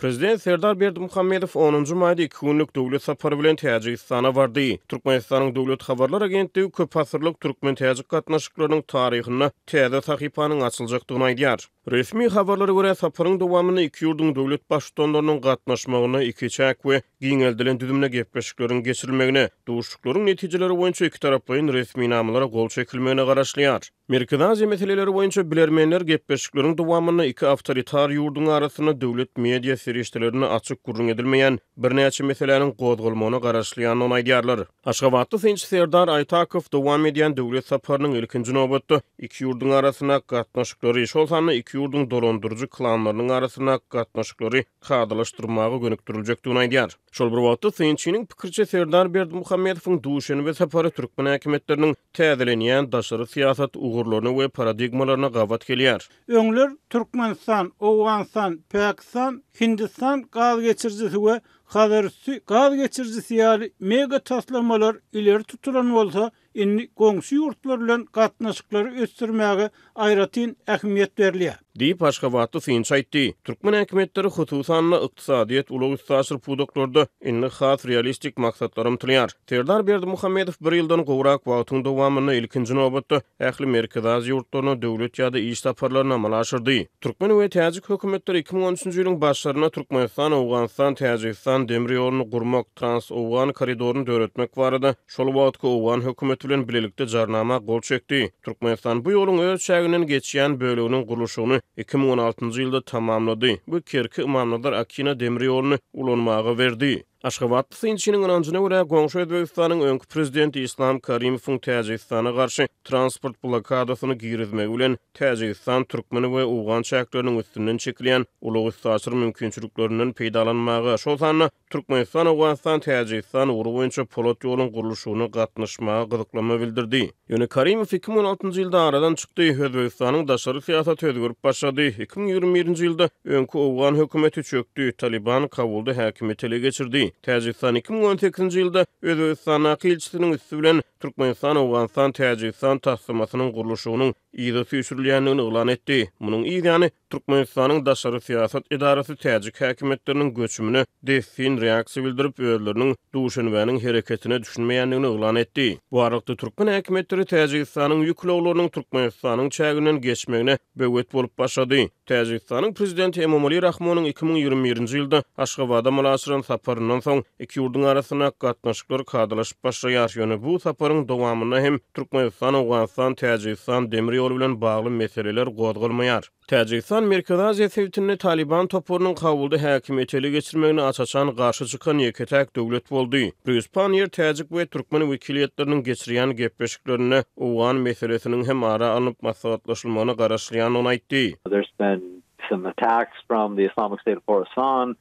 Prezident Serdar Berdimuhamedow onunjy maýda iki günlük döwlet sapary bilen Täjigistana bardy. Türkmenistanyň Döwlet habarlar agentligi köpasyrlyk türkmen-täjik gatnaşyklarynyň taryhynda täze sahypanyň açyljakdygyny aýdýar. Resmi habarlara görä, saparyň dowamynda iki ýurduň döwlet Baştutanlarynyň gatnaşmagynda ikiçäk we giňeldilen düzümde gepleşikleriň geçirilmegine, duşuşyklaryň netijeleri boýunça ikitaraplaýyn resminamalara gol çekilmegine garaşylýar. Merkezi Aziýa meseleleri boýunça bilermenler gepleşikleriň dowamynda iki awtoritar ýurduň arasynda döwlet media serişdelerinde açyk gürrüň edilmeýän birnäçe meseläniň gozgalmagyna garaşylýandygyny aýdýarlar. Aşgabatly synçy Serdar Aýtakow dowam edýän döwlet saparynyň ilkinji nobatda iki ýurduň arasyndaky gatnaşyklary, şol sanda iki ýurduň dolandyryjy klanlarynyň arasyndaky gatnaşyklary kadalaşdyrmaga gönükdiriljekdigini aýdýar. Şol bir wagtda, synçynyň pikiriçe, Serdar Berdimuhamedowyň Duşenbe sapary türkmen häkimiýetleriniň täzelenýän daşary syýasat ugurlaryna we paradigmalaryna gabat gelýär. Öňler Türkmenistan, Owganystan, Pakistan, Hindistan gaz geçirijisi we Hazarüsti gaz geçirijisi ýaly mega taslamalar ileri tutulan bolsa, Indi goňşy ýurtlar bilen gatnaşyklary ösdürmäge aýratyn ähmiýet berilýär. Diýip, aşgabatly synçy aýtdy. Türkmen häkimiýetleri, hususan-da, ykdysadyýet, ulag-üstaşyr pudaklarda indi has realistik maksatlara ymtylýar. Serdar Berdimuhamedow bir ýyldan gowrak wagtyň dowamynda ilkinji nobatda ähli Merkezi Aziýa ýurtlaryna döwlet ýa-da iş saparlaryny amala aşyrdy. Türkmen we täjik hökümetleri 2013-nji ýylyň başlarynda Türkmenistan, Owganystan, Täjigistan demir ýoluny gurmak, Trans-Owgan koridoryny döretmek barada şol wagtky owgan hökümeti bilen bilelikde jarnama gol çekdi. Türkmenistan bu ýoluň öz çäginden geçýän böleginiň gurluşygyny 2016-njy ýylda tamamlady we Kerki-Ymamnazar-Akina demir ýoluny ulanmaga berdi. Aşgabatly synçynyň ynanjyna görä, goňşy Özbegistanyň öňki prezidenti Islam Karimowyň Täjigistana garşy transport blokadasyny girizmegi bilen, Täjigistan türkmen we owgan çäkleriniň üstünden çekilýän ulag-üstaşyr mümkinçiliklerinden peýdalanmaga, şol sanda Türkmenistan, Owganystan, Täjigistan ugry boýunça polat ýoluň gurluşygyna gatnaşmaga gyzyklanma bildirdi. Ýöne Karimow 2016-njy ýylda aradan çykdy, Özbegistanyň daşary syýasaty özgerip başlady. 2021-nji ýylda öňki owgan hökümeti çökdi, Talyban Kabulda häkimiýeti ele geçirdi. Täjigistan 2018-nji ýylda Özbegistandaky ilçisiniň üsti bilen Türkmenistan, Owganystan, Täjigistan taslamasynyň gurluşygynyň yza süýşürilýändigini yglan etdi. Munuň yz ýany, Türkmenistanyň daşary syýasat edarasy täjik häkimiýetleriniň göçümine dessin reaksiýa bildirip, özleriniň Duşenbäniň hereketine düşünmeýändigini yglan etdi. Bu aralykda, türkmen häkimiýetleri Täjigistanyň ýük ulaglarynyň Türkmenistanyň çäginden geçmegine böwet bolup başlady. Täjigistanyň prezidenti Emomali Rahmonyň 2021-nji ýylda Aşgabada amala aşyran saparyndan soň, iki ýurduň arasyndaky gatnaşyklar kadalaşyp başlaýar, ýöne bu saparyň dowamynda hem Türkmenistan, Owganystan, Täjigistan demir ýoly bilen bagly meseleler gozgalmaýar. Täjigistan Merkezi Aziýa sebitinde Talyban toparynyň Kabulda häkimiýeti ele geçirmegine aç-açan garşy çykan ýeke-täk döwlet boldy. Brýus Panniýer täjik we türkmen wekiliýetleriniň geçirýän gepleşiklerinde owgan meselesiniň hem ara alnyp maslahatlaşylmagyna garaşylýandygyny aýtdy. There's been some attacks from the Islamic State of Khorasan.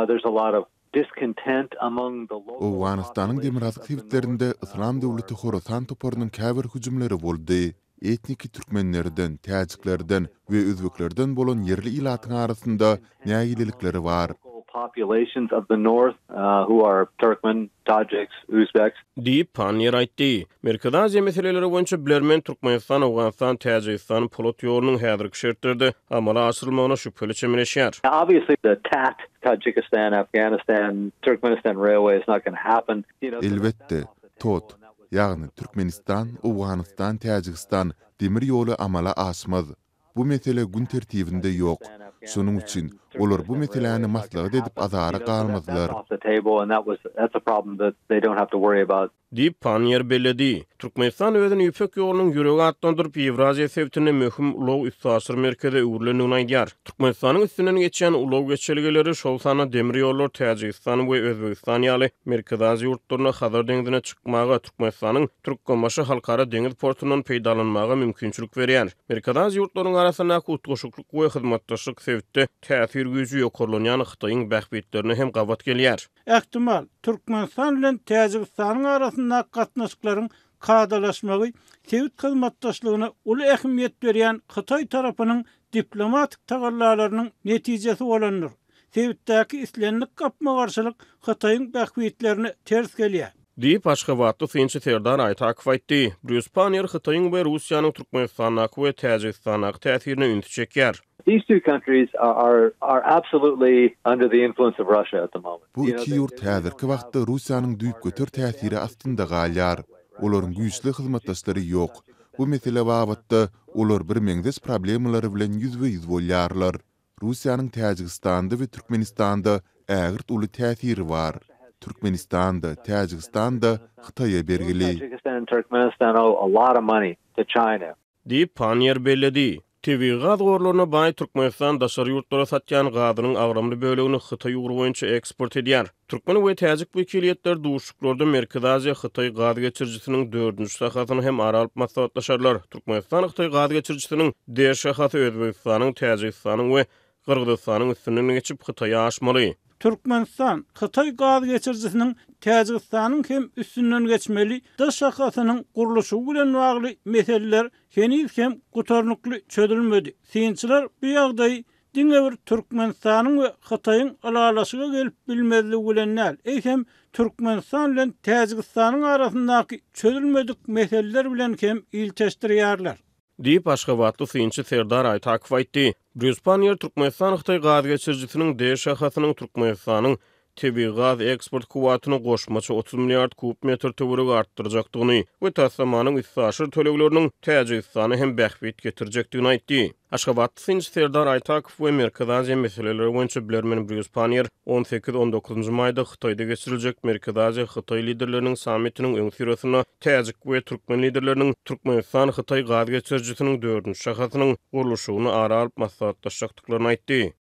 There's a lot of discontent among the local Owganystanyň demirgazyk sebitlerinde Yslam döwleti Horasan toparynyň käbir hüjümleri boldy. Etniki türkmenlerden, täjiklerden we özbeklerden bolan ýerli ilatyň arasynda nägilelikleri bar. Diýip, Panniýer aýtdy. Merkezi Aziýa meseleleri boýunça bilermen Türkmenistan, Owganystan, Täjigistan polat ýolunyň häzirki şertlerde amala aşyrylmagyna şübheli çemeleşýär. Elbetde, TOT, ýagny Türkmenistan, Owganystan, Täjigistan demir ýoly amala aşmaz. Bu mesele gün tertibinde ýok. Şonuň üçin, olar bu meseläni maslahat edip azara galmazlar. Diýip, Panniýer belledi. Türkmenistan özüni Ýüpek ýolunyň ýüregi atlandyryp, Ýewraziýa sebitinde möhüm ulag-üstaşyr merkeze öwrülendigini aýdýar. Türkmenistanyň üstünden geçýän ulag geçelgeleri, şol sanda demir ýollar Täjigistan we Özbegistan ýaly Merkezi Aziýa ýurtlaryna Hazar deňzine çykmaga, Türkmenistanyň Türkmenbaşy halkara deňiz portundan peýdalanmaga mümkinçilik berýär. Merkezi Aziýa ýurtlarynyň arasyndaky utgaşyklyk we hyzmatdaşlyk sebitde täsir güýji ýokarlanýan Hytaýyň bähbitlerine hem gabat gelýär. Ähtimal, Türkmenistan bilen Täjigistanyň arasyndaky gatnaşyklaryň kadalaşmagy sebit hyzmatdaşlygyna uly ähmiýet berýän hytaý tarapynyň diplomatik tagallalarynyň netijesi bolandyr. Sebitdäki islendik gapma-garşylyk Hytaýyň bähbitlerine ters gelýär. Diýip, aşgabatly synçy Serdar Aýtakow aýtdy. Brýus Panniýer Hytaýyň we Russiýanyň Türkmenistandaky we Täjigistandaky täsirine ünsi çekýär. These two countries are are absolutely under the influence of Russia at the moment. Bu iki ýurt häzirki wagtda Russiýanyň düýpgöter täsiri astynda galýar. Olaryň güýçli hyzmatdaşlary ýok. Bu mesele babatda olar birmeňzeş problemalar bilen ýüzbe-ýüz bolýarlar. Russiýanyň Täjigistanda we Türkmenistanda ägirt uly täsiri bar. Türkmenistan-da, Täjigistan-da Hytaýa bergili. Diýip, Panniýer belledi. Tebigy gaz gorlaryna baý Türkmenistan daşary ýurtlara satýan gazynyň agramly bölegini Hytaý ugry boýunça eksport edýär. Türkmen we täjik wekiliýetleri duşuşyklarda Merkezi Aziýa-Hytaý gaz geçirijisiniň dördünji şahasyny hem ara alyp maslahatlaşarlar. Türkmenistan-Hytaý gaz geçirijisiniň D şahasy Özbegistanyň, Täjigistanyň we Gyrgyzystanyň üstünden geçip, Hytaýa aşmaly. Türkmenistan, Hytaý gaz geçirijisiniň Täjigistanyň hem üstünden geçmeli D şahasynyň gurluşygy bilen bagly meseleler heniz hem gutarnykly çözülmedi. Synçylar bu ýagdaýy diňe bir Türkmenistanyň we Hytaýyň ylalaşyga gelip bilmezligi bilen däl, eýsem, Türkmenistan bilen Täjigistanyň arasyndaky çözülmedik meseleler bilen hem ilteşdirýärler. Diýip, aşgabatly synçy Serdar Aýtakow aýtdy. Brýus Panniýer Türkmenistan-Hytaý gaz geçirijisiniň D şahasynyň Türkmenistanyň tebigy gaz eksport kuwwatyny goşmaça 30 milliard kub metr töweregi artdyrjakdygyny we taslamanyň üstaşyr tölegleriniň Täjigistana hem bähbit getirjekdigini aýtdy. Aşgabatly synçy Serdar Aýtakow we Merkezi Aziýa meseleleri boýunça bilermen Brýus Panniýer on sekiz, on dokuzynjy maýda Hytaýda geçiriljek Merkezi Aziýa, Hytaý liderleriniň sammitiniň öňüsyrasynda täjik we türkmen liderleriniň Türkmenistan, Hytaý gaz geçirijisiniň dördünji şahasynyň gurluşygyny ara alyp maslahatlaşjakdyklaryny aýtdy.